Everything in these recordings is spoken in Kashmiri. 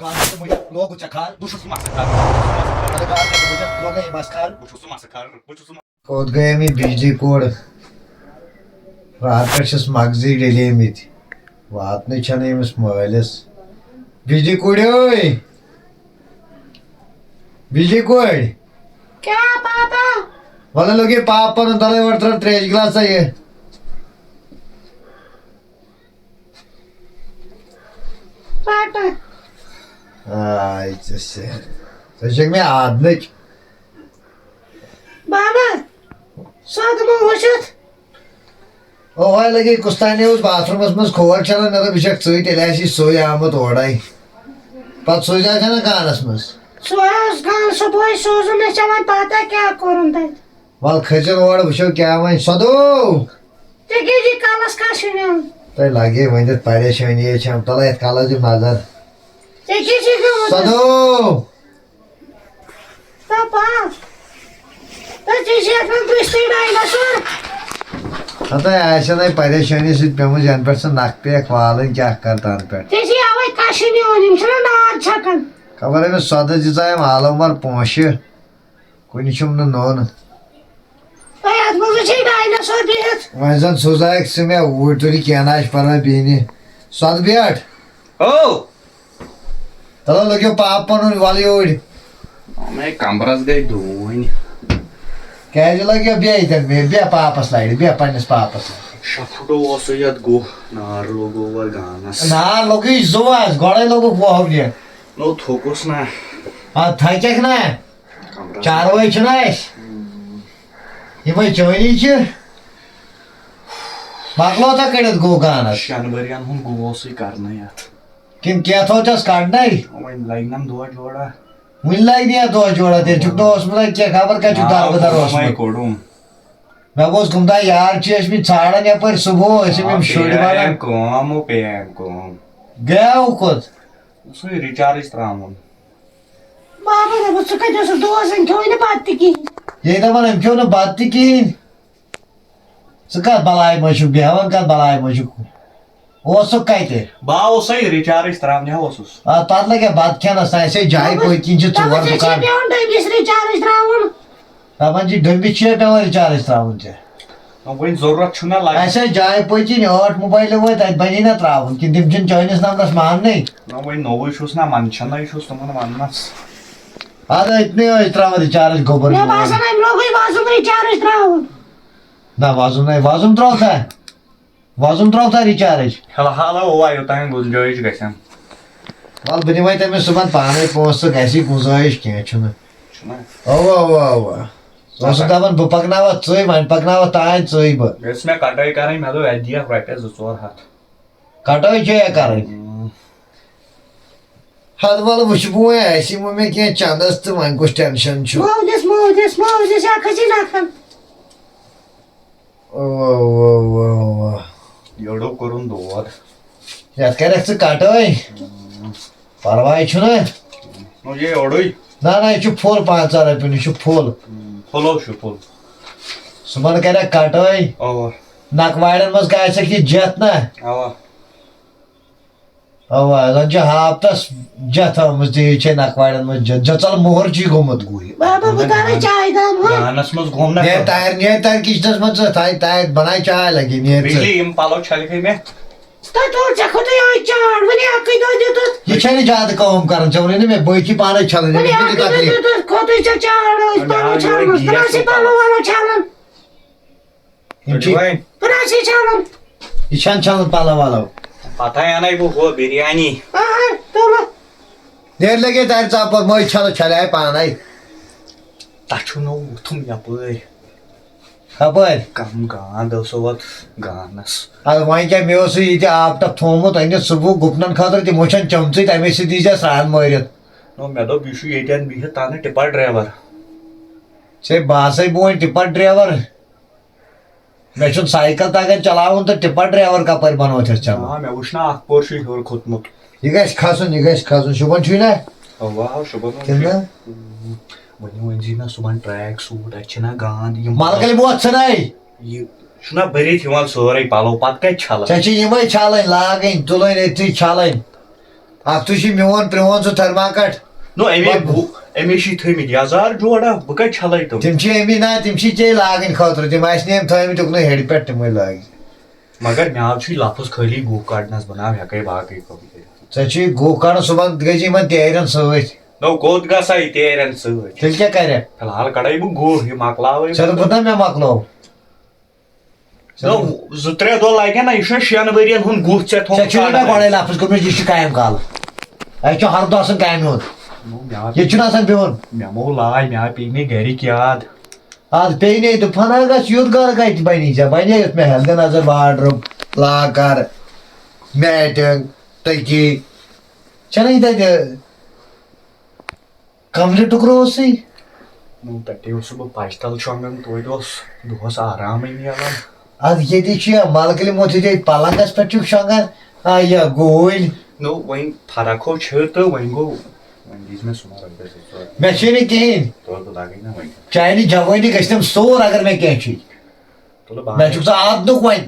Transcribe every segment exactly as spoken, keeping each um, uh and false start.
گاندٕ تہٕ مُجہِ لوگُت ژےٚ کھار۔ بہٕ چھُس نہٕ مسخ کران۔ اَدٕ گاندٕ تہٕ مُجہِ لوگُے مسخ کھار۔ بہٕ چھُس نہٕ مسخ کران۔ بہٕ چھُس نہٕ کوٚت گٔے أمۍ یہِ بجلی کوٚر؟ راتہٕ پٮ۪ٹھ چھِس مغزٕے ڈٔلیمٕتۍ۔ واتنٕے چھَنہٕ أمِس مٲلِس۔ بجلی کوٚرے! بجلی کوٚر! کیٛاہ پاپا؟ وَلہٕ لوٚگ یہِ پاپہٕ پَنُن تَلَے اورٕ ترٛاو ترٛیش گِلاسا یہِ۔ پاپا۔ آے ژےٚ سٮ۪کھ۔ ژٕ چھَکھ مےٚ آدنٕچ۔ بابا، سۄدٕ ما وٕچھِتھ؟ او، وۄنۍ لگے کُستانہِ اوس باتھ روٗمَس منٛز کھور چھَلان، مےٚ دوٚپ، یہِ چھَکھ ژٕے، تیٚلہِ آسی سُے آمُت اورَے۔ پَتہٕ سوٗزیٛاو ژےٚ نہٕ گانَس منٛز؟ سُہ اوس گان صُبحٲے سوٗزُن مےٚ، ژےٚ وَن پَتہ کیٛاہ کوٚرُن تَتہِ؟ وَلہٕ کھٔژِن اورٕ، وٕچھو کیٛاہ وَنہِ۔ سۄدو! ژےٚ کیٛازِ یہِ کَلَس کَس چھُ نیُن؟ تۄہہِ لگے ؤنِتھ پریشٲنی چھَم، تَلہٕ یَتھ کَلَس دِ نظر۔ ژےٚ کیٛاہ چھُے گوٚمُت؟ سۄدو! تہٕ پاس۔ تہٕ ژےٚ چھِ یَتھ منٛز درٛستٕے ڈایناسور۔ ہَتَے آسہِ نَے پریشٲنی سۭتۍ پیٚمٕژ، یَنہٕ پٮ۪ٹھ سُہ نَکھٕ پیٚیَکھ والٕنۍ، کیٛاہ کَرٕ تَنہٕ پٮ۪ٹھ؟ ژےٚ چھِ اَوَے کَشہِ نیُن، یِم چھِنہٕ نار چھَکان۔ خبر أمِس سۄدٕ دِژایَم آلو مَر پونٛسہٕ، کُنہِ چھُم نہٕ نوٚن۔ تۄہہِ اَتھ منٛز چھِ ڈایناسور بِہِتھ۔ وۄنۍ زَن سوزایَکھ ژٕ مےٚ اوٗرۍ، تُلہِ کینٛہہ نہ آسہِ پَرواے بیٚیہِ نہِ۔ سۄدٕ بیٹھ۔ او! تَلہٕ لٔگِو پاپہٕ پَنُن وَلہٕ یوٗرۍ۔ مےٚ کَمرَس گٔے ڈوٗنۍ۔ کیٛازِ لَگیو بیٚیہِ تَمہِ بیٚیہِ؟ بیٚہہ پاپَس لَرِ، بیٚہہ پنٛنِس پاپَس لَرِ۔ شےٚ فُٹہٕ اوسُے یَتھ گُہہ، نار لوٚگُو وۄنۍ گانَس۔ نار لوٚگُے زُوَس، گۄڈَے لوٚگُکھ وۄہَو یہِ۔ نو تھوٚکُس نہ۔ اَدٕ تھَکٮ۪کھ نہ۔ کَمرَس۔ چاروٲے چھِنہ اَسہِ۔ یِمَے چٲنی چھِ۔ مۄکلو تۄہہِ کٔڑِتھ گُہہ گانَس۔ شٮ۪ن ؤرِیَن ہُنٛد گُہہ اوسُے کَرنَے اَتھ۔ کِنہٕ کینٛہہ تھوٚو تَس کَڑنَے؟ وۄنۍ لَگہِ نَم دۄہ جوڑا۔ وٕنہِ لَگہِ نہٕ یَتھ دۄہ جوڑا، تیٚلہِ چھُکھ نہٕ اوسمُت اَتہِ کینٛہہ، خبر کَتہِ چھُکھ آ، دَربٕدَر وۄنۍ اوسمُت۔ کوٚڑُم۔ مےٚ بوز کُم تام یار چھِ ٲسۍ مٕتۍ ژھانٛڈان یَپٲرۍ صُبحٲے، ٲسۍ یِم آ، شُرۍ پے وَنان۔ کٲم، او، پے کٲم۔ گٔیاو کوٚت؟ سُے recharge ترٛاوُن۔ بابا دوٚپُن، ژٕ کَتہِ اوسُکھ دۄہَس؟ أمۍ کھیوٚوُے نہٕ بَتہٕ تہِ کِہیٖنۍ۔ یے دَپان، أمۍ کھیوٚو نہٕ بَتہٕ تہِ کِہیٖنۍ۔ ژٕ کَتھ بَلاے منٛز چھُکھ بیٚہوان، کَتھ بَلاے منٛز چھُکھ؟ اوسُکھ کَتہِ؟ بہٕ آوُسَے recharge ترٛاونہِ ہا اوسُس۔ آ، پَتہٕ لَگہِ ہا بَتہٕ کھٮ۪نَس تام، اَسہِ ہے جایہِ پٔتۍ کِنۍ چھِ ژور دَپان، ژےٚ چھےٚ دُکان۔ پٮ۪وان ڈٔمبِس recharge ترٛاوُن۔ دَپان چھِ، ڈٔمبِس چھِ پٮ۪وان recharge ترٛاوُن ژےٚ۔ وۄنۍ ضروٗرت چھُنہ لگان۔ اَسہِ آسہِ جایہِ پٔتۍ کِنۍ ٲٹھ موبایلہٕ وٲتۍ، اَتہِ بَنی نہ ترٛاوُن کِنہٕ تِم چھِنہٕ چٲنِس نمبرَس ماننٕے؟ نہ، وۄنۍ نوٚوُے چھُس نہ، منٛدچھَنَے چھُس تِمَن وَننَس۔ اَدٕ أتنٕے ٲسۍ ترٛاوان recharge گوٚبُر مےٚ یِوان۔ باسان، أمۍ لوگُے وَزُم recharge ترٛاوُن۔ نہ، وَزُم نَے، وَزُم ترٛاوتھا؟ وَزُم ترٛاوتھا recharge؟ فی الحال اَوا یوٚتام گُنجٲیِش گژھن۔ وَلہٕ بہٕ دِمَے تٔمِس صُبحن پانَے پونٛسہٕ، گژھِ گُنجٲیِش، کینٛہہ چھُنہٕ۔ چھُنہ؟ اَوا، اَوا، اَوا۔ ژٕ اوسُکھ دَپان، بہٕ پَکناوَتھ ژٕے، وۄنۍ پَکناوَتھ تانۍ ژٕے بہٕ۔ یۄس مےٚ کَٹٲے کَرٕنۍ، مےٚ دوٚپ، اَتہِ دِیَکھ رۄپیَس زٕ ژور ہَتھ۔ کَٹٲے چھےٚ یا کَرٕنۍ؟ اۭں۔ ہَتہٕ وَلہٕ وٕچھِ بہٕ وۄنۍ، اَسہِ یِمو مےٚ کینٛہہ چَندَس تہٕ وۄنۍ کُس tension چھُ۔ مٲلِس، مٲلِس، مٲلِس، یا کھٔسی نَکھَن۔ اَوا، اَوا، اَوا، اَوا۔ یوٚڑو کوٚرُن دود۔ یَتھ کَرٮ۪کھ ژٕ کَٹٲے۔ اۭں۔ پرواے چھُنہٕ۔ نو، یہِ اوٚڑُے۔ نہ، نہ، یہِ چھُ full پانٛژھ ژاہ رۄپیُن، یہِ چھُ full۔ ہُم، full چھُ full۔ صُبحن کَرٮ۪کھ کَٹٲے۔ اَوا۔ نَکوارٮ۪ن منٛز کَرٮ۪کھ یہِ جَتھ نہ۔ اَوا۔ اَوا، زَن چھِ ہاپتَس جَتھ آمٕژ، تہِ چھے نَکوارٮ۪ن منٛز جَتھ۔ جَژَل موٚہَر چھُے گوٚمُت گوٗیہِ۔ بابا، بہٕ کَرٕ چاے دام، ہا؟ گانَس منٛز گوٚم نہ نیر کانٛہہ۔ تارِ، نیر تارِ kitchenَس منٛز ژٕ، تھایہِ تارِ، بَناے چاے لَگہِ، نیر ژٕ۔ بجلی، یِم پَلو چھَلکھٕے مےٚ۔ تۄہہِ تُل، ژےٚ کھوٚتُے یِہوٚے چاڑ، وُنہِ اَکٕے دۄہ دیُتُتھ۔ یہِ چھَنہٕ زیادٕ کٲم کَران، ژےٚ ووٚنُے نہٕ مےٚ، بٔتھِ پانَے چھَلٕنۍ، وُنہِ أمِس چھُ اَکٕے دۄہ تکلیٖف۔ دیُتُتھ، کھوٚتُے ژےٚ چاڑ، ٲسۍ وۄنۍ پَلو آو چھَلنَس، یہِ تَلہٕ ٲسٕے پَلو وَلو چھَلان۔ یِم چھِ وۄنۍ۔ تَلہٕ ٲسٕے چھَلان۔ یہِ چھَنہٕ چھَلان پَلو وَلو۔ پَتہٕ ہَے اَنَے بہٕ ہُہ بِریانی۔ آ، تُلہٕ۔ نیرِ لَگے دَرِ ژاپہٕ، مٔنٛزۍ چھَلہٕ، چھَلہِ آے پانَے۔ تَتھ چھُ نہٕ وُتھُم یَپٲرۍ۔ کَپٲرۍ؟ کَم گانٛد ٲسو اَتھ گانَس۔ اَدٕ وۄنۍ کیٛاہ، مےٚ اوسُے یہِ تہِ آب ٹَپ تھوٚومُت أنِتھ صُبحُک گُپنَن خٲطرٕ، تِمو چھَنہٕ چٔمژٕے، تَمے سۭتۍ دیٖزِ اَسہِ سرٛان مٲرِتھ۔ نو، مےٚ دوٚپ، یہِ چھُ ییٚتٮ۪ن بِہِتھ تَنہٕ ٹِپَر driver۔ ژےٚ باسَے بہٕ وۄنۍ ٹِپَر driver؟ مےٚ چھُنہٕ سایکل تَگان چَلاوُن تہٕ ٹِپَر driver کَپٲرۍ بَنوتھَس چَلاوُن؟ آ، مےٚ وُچھ نا اَکھ پور چھُے ہیوٚر کھوٚتمُت۔ یہِ گژھِ کھَسُن، یہِ گژھِ کھَسُن۔ شوٗبان چھُے نا؟ اَوا، شوٗبان کِنہٕ چھُے۔ نہ؟ ؤنِو، ؤنۍ زی مےٚ صُبحن track suit، اَتہِ چھِنہ گانٛد یِم۔ مَلکَلہِ ووت ژھٕنَے۔ یہِ چھُنہ بٔرِتھ یِوان سورُے پَلو، پَتہٕ کَتہِ چھَلَکھ؟ ژےٚ چھِ یِمَے چھَلٕنۍ، لاگٕنۍ، تُلٕنۍ، أتھی چھَلٕنۍ۔ اکھ تُے چھُ میون پرٛون سُہ تھرماکٹ۔ نو، أمے وۄنۍ بُ-، أمے چھِ تھٲومٕتۍ یزار جوڑا، بہٕ کتہِ چھلے تِم؟ تِم چھِ أمی نا، تِم چھِ ژےٚ لاگٕنۍ خٲطرٕ، تِم آسہِ نہٕ أمۍ تھٲومٕتۍ اُکنُے ہیٚرِ پٮ۪ٹھ، تِمے لٲگۍ۔ مگر مےٚ آو چھُے لفظ خٲلی گُہہ کڑنس، بہٕ نہ ہٮ۪کے باقٕے کٲم کٔرِتھ۔ ژےٚ چھُے گُہہ کڑُن، صُبحن گٔژھی یِمن تیرٮ۪ن سۭتۍ۔ نو، کوٚت گژھے تیرٮ۪ن سۭتۍ؟ تیٚلہِ کیٛاہ کرکھ؟ فی الحال کڑے بہٕ گُہہ، یہِ مۄکلاوے ژےٚ بہٕ۔ دوٚپُتھ نا مےٚ مۄکلوو۔ نو، زٕ ترٛےٚ دۄہ لگن نا، یہِ چھُنہ شٮ۪ن ؤرین ہُنٛد گُہہ ژےٚ تھوٚومُت ژےٚ چھُے نہٕ مےٚ کڑنَے۔ گۄڈَے لفظ کوٚرمُت، یہِ چھُ کامہِ کالہٕ۔ اَسہِ چھُ ہر دۄہ آسان کامہِ ہُنٛد۔ نو، مےٚ آو ییٚتہِ چھُنہٕ آسان بِہُن۔ مےٚ مو لاے، مےٚ آو پیٚیہِ مےٚ گرِکۍ یاد۔ آز پیٚیہِ نے، دوٚپہَن ہا گژھ یُتھ گرٕ کَتہِ بَنی ژےٚ، بَنے یُتھ مےٚ ہٮ۪لدِ نظر واڈروب، لاکَر، میٹِنٛگ، تٔکی۔ چھَنہٕ یہِ تَتہِ کملہِ ٹُکرٕ اوسُے۔ نو، تَتے اوسُس بہٕ پَشہِ تَل شۄنٛگان، توتہِ اوس دۄہَس آرامٕے میلان۔ اَدٕ ییٚتہِ چھُ یہِ مَلکہٕ لِموت ییٚتہِ پَلنٛگَس پٮ۪ٹھ چھُکھ شۄنٛگان، آ، یہِ گوٗلۍ۔ نو، وۄنۍ فرق ہو چھِ تہٕ وۄنۍ گوٚو، وۄنۍ دِژ مےٚ سُمارَس رۄپیَس زٕ ژور۔ مےٚ چھُے نہٕ کِہیٖنۍ۔ تورٕ بہٕ لاگَے نہ وۄنۍ۔ چانہِ جوٲنی گٔژھتم سور اگر مےٚ کینٛہہ چھُے۔ تُلہٕ بہٕ مےٚ چھُکھ ژٕ آدنُک وۄنۍ۔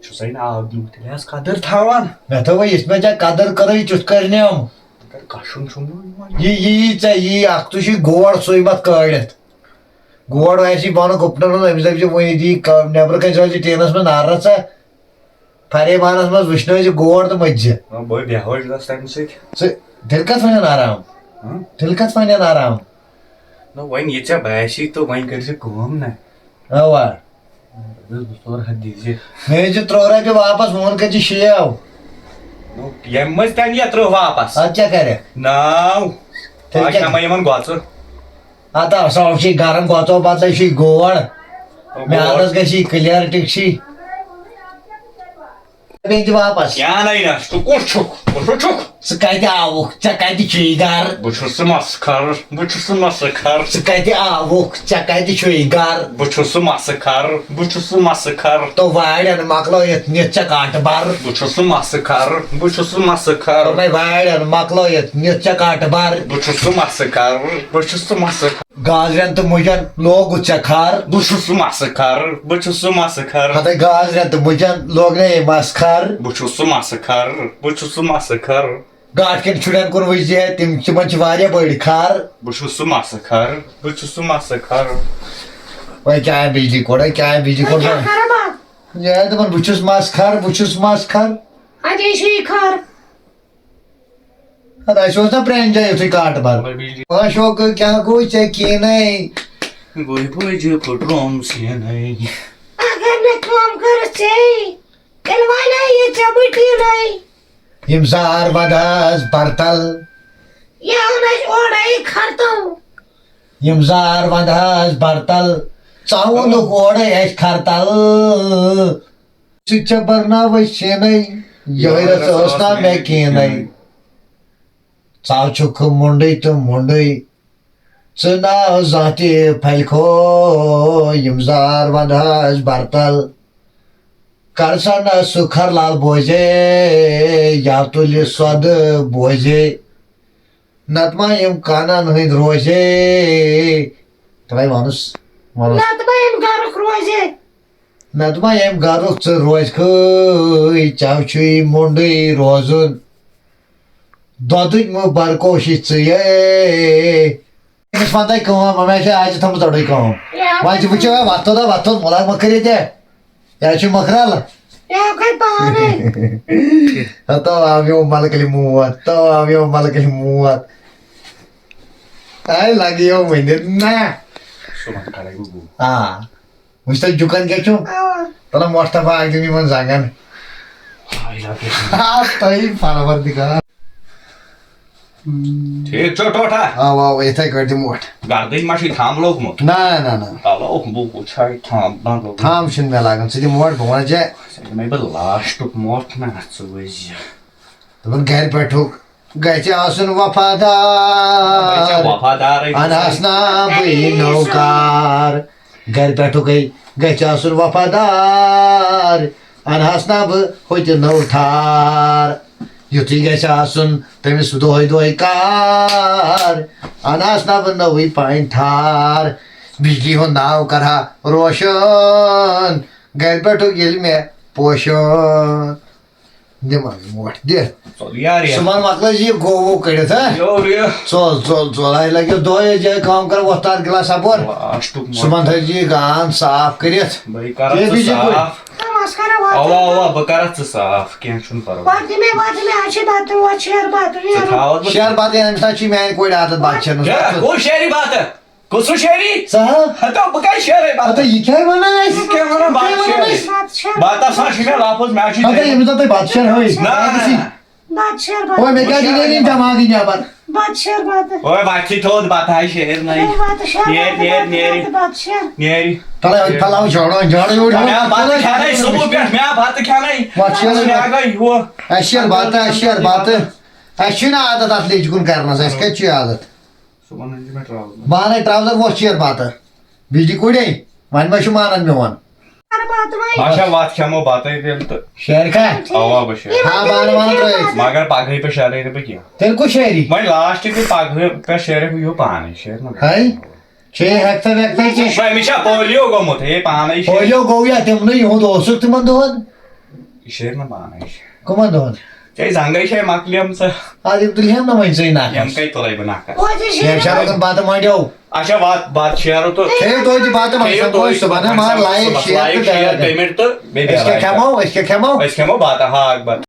چھُسَے نہٕ آدنُک، تیٚلہِ آز قدٕر تھاوان۔ مےٚ تھٲوٕے یِژھ مےٚ ژےٚ قدٕر کٔرٕے، تیُتھ کٔرۍ نِم۔ مگر کَشُن چھُم نہٕ یِوان۔ یہِ، یہِ یی ژےٚ، یی اَکھ، ژٕ چھُے گوڑ سُے مَتھ کٲڑِتھ۔ گوڑ آسی بۄنہٕ گُپنَن ہُنٛد، أمِس دَپہِ زِ وۄنۍ دی ک-، نٮ۪برٕ کَنہِ سوزِ ٹیٖنَس منٛز نارَس ژٕ۔ فریبانَس منٛز وٕچھنٲوزِ گوڑ تہٕ مٔتۍ زِ۔ نہ، بہٕ بیہوش گژھ تَمہِ سۭتۍ۔ ژٕ، تیٚلہِ کَتھ وَنن آرام؟ ہاں؟ تیٚلہِ کَتھ وَنن آرام؟ نہ، وۄنۍ یہِ ژےٚ باسی تہٕ وۄنۍ کٔرۍ زِ کٲم نہ۔ اَوا۔ رۄپیَس زٕ ژور ہَتھ دیٖزِ۔ مےٚ ٲسۍ زِ ترٛوو رۄپیہِ واپَس، وۄنۍ کٔرۍ زِ شیو۔ نہ، ییٚمہِ منٛز تَمہِ یَتھ ترٛٲو واپَس۔ اَدٕ کیٛاہ کَرِ؟ ناو۔ تیٚلہِ آز کیٛاہ؟ کھٮ۪مَے یِمَن گۄژٕ۔ ہتا سۄ چھِ گرم گۄژو بدلے چھِ گوڑ۔ گوڑ۔ میادس گژھِ یہِ clear ٹھیک چھِ۔ بیٚیہِ دِ واپس۔ کیٛاہ نَے نہ، ژٕ کُس چھُکھ؟ کُس چھُکھ؟ ژٕ کتہِ آوُکھ؟ ژےٚ کتہِ چھُے گرٕ؟ بہٕ چھُس سُہ مسخر، بہٕ چھُس سُہ مسخر۔ ژٕ کتہِ آوُکھ؟ ژےٚ کتہِ چھُے گرٕ؟ بہٕ چھُس سُہ مسخر، بہٕ چھُس سُہ مسخر۔ تو واڑٮ۪ن مۄکلٲیِتھ نِتھ ژےٚ کٹہٕ بر۔ بہٕ چھُس سُہ مسخر، بہٕ چھُس سُہ مسخر۔ تِمے واڑٮ۪ن مۄکلٲیِتھ نِتھ ژےٚ کٹہٕ بر۔ بہٕ چھُس سُہ مسخر، بہٕ چھُس سُہ مسخر۔ گازرٮ۪ن تہٕ مُجن لوگُتھ ژےٚ کھر۔ بہٕ چھُس سُہ مسہٕ کھر، بہٕ چھُس سُہ مسہٕ کھر۔ ہتے گازرٮ۪ن تہٕ مُجن لوگ نے یہِ مس کھر۔ بہٕ چھُس سُہ مسہٕ کھر، بہٕ چھُس سُہ مسہٕ کھر۔ گاٹھ کٮ۪ن شُرٮ۪ن کُن وٕچھ زِ ہے، تِم، تِمن چھِ واریاہ بٔڑۍ کھر۔ بہٕ چھُس سُہ مسہٕ کھر، بہٕ چھُس سُہ مسہٕ کھر۔ وۄنۍ کیٛاہ بجلی کوٚڑ، وۄنۍ کیٛاہ بجلی کوٚڑ؟ وۄنۍ کیٛاہ کرٕ بہٕ؟ یہِ آے دَپان، بہٕ چھُس مس کھر، بہٕ چھُس مس کھر۔ اَدٕ یہِ چھُ یہِ کھر۔ اَدٕ اَسہِ اوس نا پرٛانہِ جایہِ یُتھُے کاٹہٕ بَر۔ مگر بجلی۔ عاشوق کیٛاہ گوٚو ژےٚ کِنَے؟ گوٚو بوجہِ پھُٹروم سیٖنَے۔ اگر مےٚ کٲم کٔرٕتھ ژےٚ، تیٚلہِ وَنے یہِ ژےٚ بہٕ ٹیٖنَے۔ یِم زار وَنٛدہَس بَرتَل۔ یہِ اوٚن اَسہِ اورَے کھرتَل۔ یِم زار وَنٛدہَس بَرتَل۔ ژٕ اوٚنُکھ اورَے اَسہِ کھرتَل۔ ژٕ ژےٚ برناوے سینے، یہے رژ ٲس نا مےٚ کینے۔ ژاو چھُکھ مُنڈٕے تہٕ مُنڈٕے، ژٕ ناو زانٛہہ تہِ پھلہِ کھو، یِم زار ونٛدہس برتل۔ کر سا نہ سُہ کھر لال بوزے، یا تُلہِ سۄدٕ بوزے۔ نتہٕ ما یِم کانن ہٕنٛدۍ روزے۔ ترٛاے وَنُس، وَنُس۔ نتہٕ ما یِم گرُک روزے۔ نتہٕ ما ییٚمہِ گرُک ژٕ روزکھٕے، ژےٚ چھُے مُنڈٕے روزُن۔ دۄدٕچ مہٕ برکوشی ژٕیے۔ أمِس وَنتَے کٲم، مےٚ چھِ آز تھٲمٕژ أڑٕے کٲم۔ وۄنۍ چھِ وٕچھو، وۄنۍ وۄتھو تہٕ وۄتھو، مُلاق مہ کٔرِو تہِ۔ یہِ حظ چھُ مۄکھرَل۔ یہِ آو کھَے پانَے۔ ہتو آو یِمو ملکلہِ موت، تو آو یِمو ملکلہِ موت۔ آے لگیو وٕنہِ نہ۔ صُبحن کھڑے بہٕ گوٚو۔ آ۔ وٕچھ تۄہہِ جُکن کیٛاہ چھُ؟ اوا۔ تَلہ مۄٹھ تھپھ اکھ دِمہٕ یِمن زنٛگن۔ آے لگیو۔ آ، تۄہہِ پروردگار۔ ٹھیٖک چھو ٹوٹھا؟ اوا، اوا، یِتھَے کٲٹھۍ دِمہٕ مۄٹھ۔ گردٕنۍ ما چھُے تھم لوٚگمُت؟ نہ، نہ، نہ۔ چلو، بہٕ وٕچھے تھم ما لوٚگمُت۔ تھم چھُنہٕ مےٚ لگان، ژٕ دِ مۄٹھ، بہٕ وَنہٕ ژےٚ۔ ژےٚ دِمَے بہٕ لاسٹُک مۄٹھ نا، ژٕ وٕچھ زِ۔ دوٚپُن، گرِ پٮ۪ٹھُک گژھِ آسُن وفادار۔ وفادارٕے چھُس۔ اَنہٕ ہس نا بہٕ یہِ نوکار۔ گرِ پٮ۪ٹھُکے گژھِ آسُن وفادار۔ اَنہٕ ہس نا بہٕ ہوٚتہِ نٔو تھار۔ یُتھُے گژھِ آسُن تٔمِس دۄہے دۄہے کار۔ اَنہٕ ہس نا بہٕ نٔوٕے پنٕنۍ تھار۔ بجلی ہُنٛد ناو کرٕ ہا روشن۔ گرِ پٮ۪ٹھُک ییٚلہِ مےٚ پوشن۔ دِ مَنٛزٕ موٹھ، دِ۔ ژوٚل یار یہِ۔ صُبحن مۄکلٲے زِ یہِ گوٚو ووٚو کٔڑِتھ، ہا؟ یور یہِ۔ ژوٚل، ژوٚل، ژوٚل۔ اَسہِ لَگہِ دۄہے جایہِ کٲم کَرو، وۄتھ تار گِلاس اَپور۔ لاسٹُک موٹھ۔ صُبحن تھٲے زِ یہِ گانٛد صاف کٔرِتھ۔ بہٕ کَرٕ بیٚیہِ ژٕ بِجہِ کُلۍ۔ صاف۔ تَوَس کَرو اَوا، واتُن۔ اَوا، بہٕ کَرٕ ژٕ صاف، کینٛہہ چھُنہٕ پَرواے۔ وَتہِ مےٚ، وَتہِ مےٚ، اَسہِ چھِ بَتہٕ، وَتہِ شیر بَتہٕ، ژٕ شیر۔ تھاوَتھ بہٕ۔ شیر بَتہٕ، ییٚمہِ ساتہٕ چھِ میٛانہِ کورِ عادت بَتہٕ شیرنَس۔ کیٛاہ؟ کُس شیری بَتہٕ؟ کُس شیری؟ ژٕ ہا؟ ہَتو، بہٕ کَتہِ شیرے بَتہٕ؟ ہَتہٕ یہِ کیٛاہ وَنان اَسہِ؟ یہِ کیٛاہ وَنان بَتہٕ کیٛاہ وَنان شیرے؟ اَسہِ؟ بَتہٕ شیر۔ بَتَس ہا چھِ مےٚ لفظ، مےٚ چھُ ہَتہٕ ییٚمہِ دۄہ تۄہہِ بَتہٕ شیر ہٲوِو۔ نہ، نہ، نہ۔ بَتہٕ شیر اوے، مےٚ بَتہٕ۔ کیٛاہ چھِ نیرٕنۍ دٮ۪ماغٕے نٮ۪بَر؟ بَتہٕ شیر بَتہٕ۔ اوے، وَتہِ چھِ تھوٚد بَتہٕ ہا شیر نَے۔ ہے، بَتہٕ شیر نیر، بَتہٕ، نیر، بَتہٕ، نیر۔ بَتہٕ، بَتہٕ شیر۔ نیرِ۔ تَلے وۄنۍ پھَلاو جھاڑو، جھاڑو یوٚڑ۔ مےٚ بَتہٕ کھٮ۪نَے صُبحُک پٮ۪ٹھ، مےٚ بَتہٕ کھٮ۪نَے۔ وَتھ شیر۔ مےٚ گٔے ہُہ۔ اَسہِ شیر بَتہٕ، اَسہِ شیر بَتہٕ۔ اَسہِ چھُے نہٕ عادت اَتھ لیٚجہِ کُن کَرنَس، اَسہِ کَتہِ چھُے عادت؟ صُبحن أنۍ زِ مےٚ ٹرٛاوزَر۔ بہٕ اَنَے ٹرٛاوزَر وۄتھ شیر بَتہٕ۔ بِجلی کُڑے، وۄنۍ ما چھُ مانان میون؟ اَدٕ بَتہٕ وۄنۍ۔ اچھا، وَتھ کھٮ۪مو بَتَے تیٚلہِ تہٕ۔ شیر کھا؟ اَوا، بہٕ شیر۔ ہا، بانہٕ وانہٕ ترٲیِتھ۔ مگر پگہٕے پٮ۪ٹھ شیرے نہٕ بہٕ کینٛہہ۔ تیٚلہِ کُس شیری؟ وۄنۍ لاسٹ کہِ پگہٕے پٮ۪ٹھ شیرے بہٕ یہِ پانے، شیر نہٕ بہٕ۔ ہے؟ چھے ہٮ۪کتھا وٮ۪کتھا کینٛہہ؟ وۄنۍ أمِس چھا پولیو گوٚمُت؟ ہے، پانے شیر۔ پولیو گوٚو یا تِمنٕے، یِہُنٛد اوسُکھ تِمن دۄہن؟ یہِ شیر نہٕ پانے۔ کٕمن دۄہن؟ ژےٚ زنٛگے چھے مۄکلیمژٕ۔ آ، تِم تُلہِ ہم نہٕ وۄنۍ ژٕے نکھس۔ یِم کَتہِ تُلے بہٕ نکھس؟ وۄنۍ تہِ چھِ ہے، شیرو تِم بتہٕ مۄنڈیو۔ اچھا، واتھ بتہٕ شیرو تہٕ۔ کھیٚیِو تُہۍ تہِ بتہٕ وۄنۍ کھیٚیِو سمکھو تُہۍ أسۍ صُبحن، ہا، وۄنۍ مگر سمکھو لایِو صُبحس، شیر لایِو تہٕ شیر بیٛاکھ۔ پیمنٹ تہٕ بیٚیہِ أسۍ کیٛاہ بیٛاکھ۔ کھٮ۪مو؟ أسۍ کیٛاہ کھٮ۪مو؟ أسۍ کھٮ۪مو بتہٕ، ہاکھ بتہٕ۔